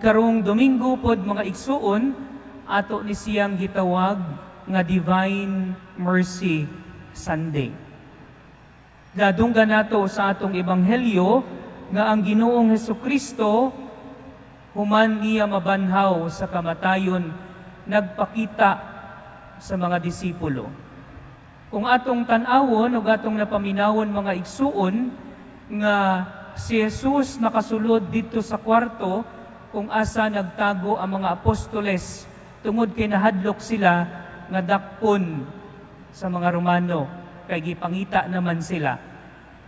Karong Domingo pod, mga igsuon, ato ni siyang gitawag nga Divine Mercy Sunday. Nadunggan nato sa atong ebanghelyo nga ang Ginoong Hesukristo, human niya mabanhaw sa kamatayon, nagpakita sa mga disipulo. Kung atong tan-awon ug atong napaminawon, mga igsuon, nga si Jesus nakasulod didto sa kwarto kung asa nagtago ang mga apostoles tungod kay nahadlok sila nga dakpon sa mga Romano kay gipangita naman sila.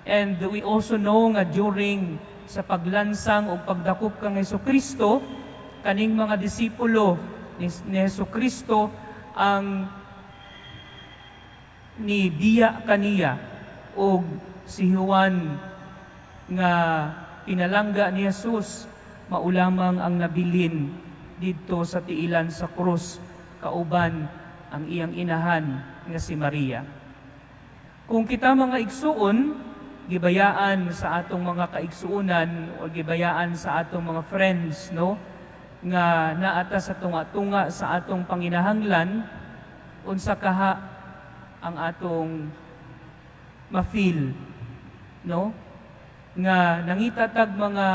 And we also know nga during sa paglansang o pagdakop kang Kristo, kaning mga disipulo ni Kristo ang ni biya kaniya og si Juan nga pinalangga ni Jesus mao lamang ang nabilin didto sa tiilan sa krus kauban ang iyang inahan nga si Maria. Kung kita, mga igsuon, gibayaan sa atong mga kaigsuonan o gibayaan sa atong mga friends, no, nga naata sa tunga-tunga sa atong panginahanglan, unsa kaha ang atong ma-feel, no, nga nangita tag mga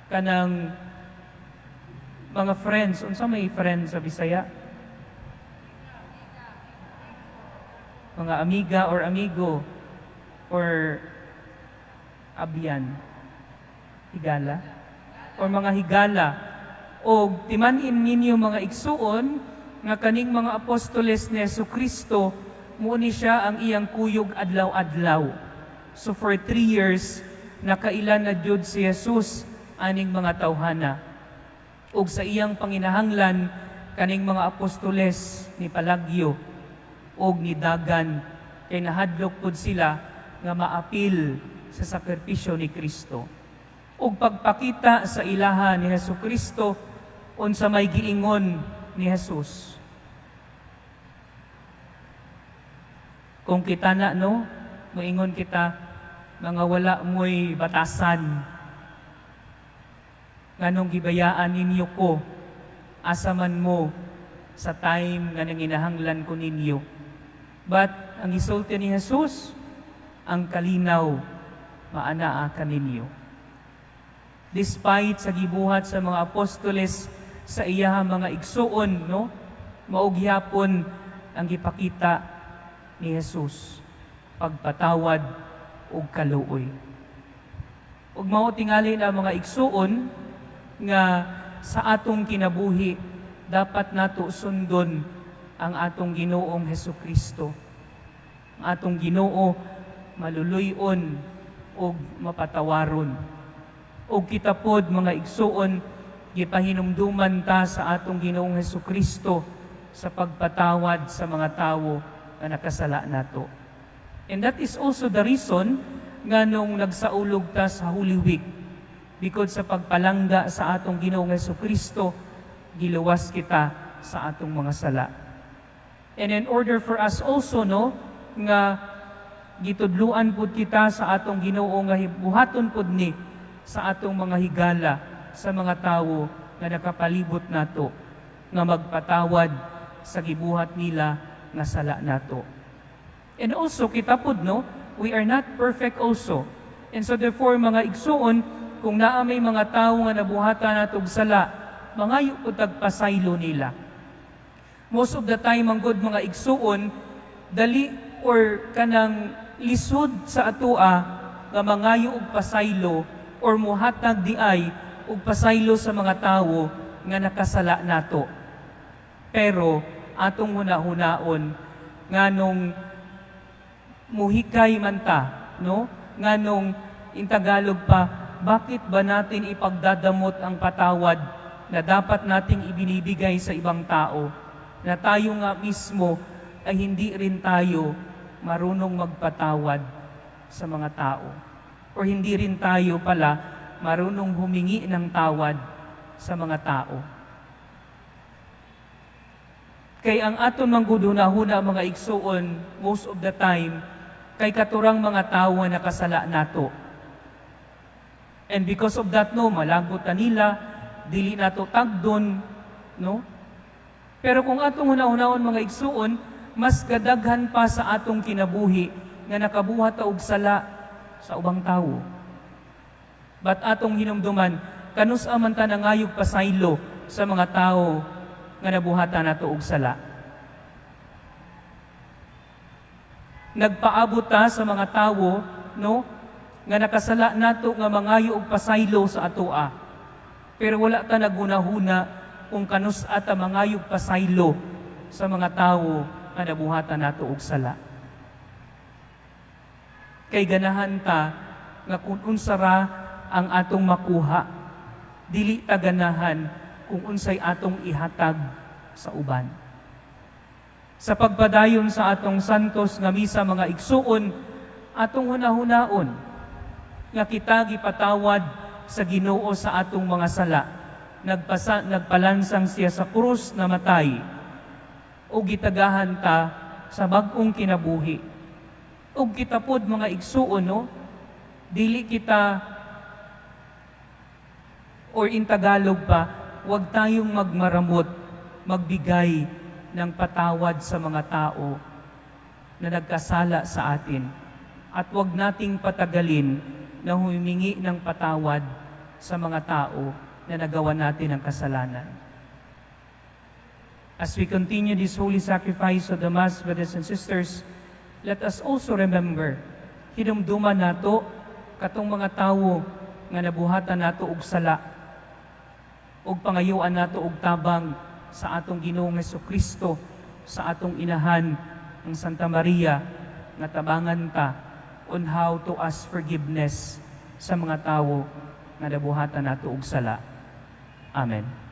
kanang mga friends? Unsa may friends sa Bisaya? Mga amiga or amigo or abyan, higala or mga higala. Og timan-in ninyo, mga igsuon, nga kaning mga apostoles ni Kristo, mao ni siya ang iyang kuyog adlaw-adlaw. So for 3 years nakaila na jud si Jesus aning mga tawhana. Ug sa iyang panginahanglan, kaning mga apostoles ni palagyo og nidagan kay nahadlok pud sila nga maapil sa sakripisyo ni Kristo. Ug pagpakita sa ilaha ni Hesus Kristo, unsa may giingon ni Jesus? Kung kita na, no, moingon kita, mga wala mo'y batasan. Nganong gibayaan ninyo ko? Asa man mo sa time nga nanginahanglan ko ninyo? But ang gisulti ni Jesus, ang kalinaw maanaa kaninyo. Despite sa gibuhat sa mga apostoles sa iyaha mga igsuon, no, mao gihapon ang gipakita ni Jesus, pagpatawad ug kaluoy. Ug mao tingali na, mga igsuon, nga sa atong kinabuhi dapat nato sundon ang atong Ginoong Hesukristo. Ang atong Ginoo maluluy-on ug mapatawaron. Ug kita pod, mga igsuon, gipahinumduman ta sa atong Ginoong Hesukristo sa pagpatawad sa mga tawo nga nakasala nato. And that is also the reason nga nung nagsaulog ta sa Holy Week, because sa pagpalangga sa atong Ginoong Hesukristo, giluwas kita sa atong mga sala. And in order for us also, no, nga gitudluan pud kita sa atong Ginoo nga buhaton pud ni sa atong mga higala, sa mga tawo nga nakapalibot nato, nga magpatawad sa gibuhat nila nga sala nato. And also kita pud, no, we are not perfect also. And so therefore, mga igsuon, kung naa may mga tawo nga nabuhatan nato og sala, mangayo pud tag pasaylo nila. Most of the time ang good, mga igsuon, dali or kanang lisod sa atoa nga mangayo og pasaylo or muhatag diay og pasaylo sa mga tawo nga nakasala nato. Pero atong huna-hunaon, nganong muhikay man ta, no? Nganong, in Tagalog pa, bakit ba natin ipagdadamot ang patawad na dapat nating ibinibigay sa ibang tao, na tayo nga mismo ay hindi rin tayo marunong magpatawad sa mga tao? Or hindi rin tayo pala marunong humingi ng tawad sa mga tao. Kay ang aton mangguduna-huna, mga igsuon, most of the time, kay katurang mga tawo nakasala nato. And because of that, no, malagot na nila, dili nato tagdon, no? Pero kung atong hunahunahon, mga igsuon, mas gadaghan pa sa atong kinabuhi nga nakabuhat ta og sala sa ubang tawo. But atong hinumduman, kanus-a man ta nangayog pasaylo sa mga tawo nga nabuhatan nato og sala? Nagpaabot ta sa mga tawo, no, nga nakasala nato nga mangayo og pasaylo sa atoa. Pero wala ta naghunahuna kung kanus-a ta mangayog pasaylo sa mga tawo nga nabuhatan nato og sala. Kay ganahan ta nga kung unsa ra ang atong makuha, dili ta ganahan kung unsay atong ihatag sa uban. Sa pagpadayon sa atong santos nga misa, mga igsuon, atong hunahunaon nga kita gipatawad sa Ginoo sa atong mga sala. Nagpalansang siya sa krus, namatay, ug gitagahan ta sa bag-ong kinabuhi. Ug kita pod, mga igsuon, no, dili kita, or in Tagalog pa, huwag tayong magmaramot, magbigay ng patawad sa mga tao na nagkasala sa atin. At huwag nating patagalin na humingi ng patawad sa mga tao na nagawa natin ang kasalanan. As we continue this holy sacrifice of the Mass, brothers and sisters, let us also remember, hinumduman nato katong mga tawo nga nabuhatan nato og sala, ug pangayuan nato og tabang sa atong Ginoong Kristo, sa atong inahan ang Santa Maria, nga tabangan ta on how to ask forgiveness sa mga tawo nga nabuhatan nato og sala. Amen.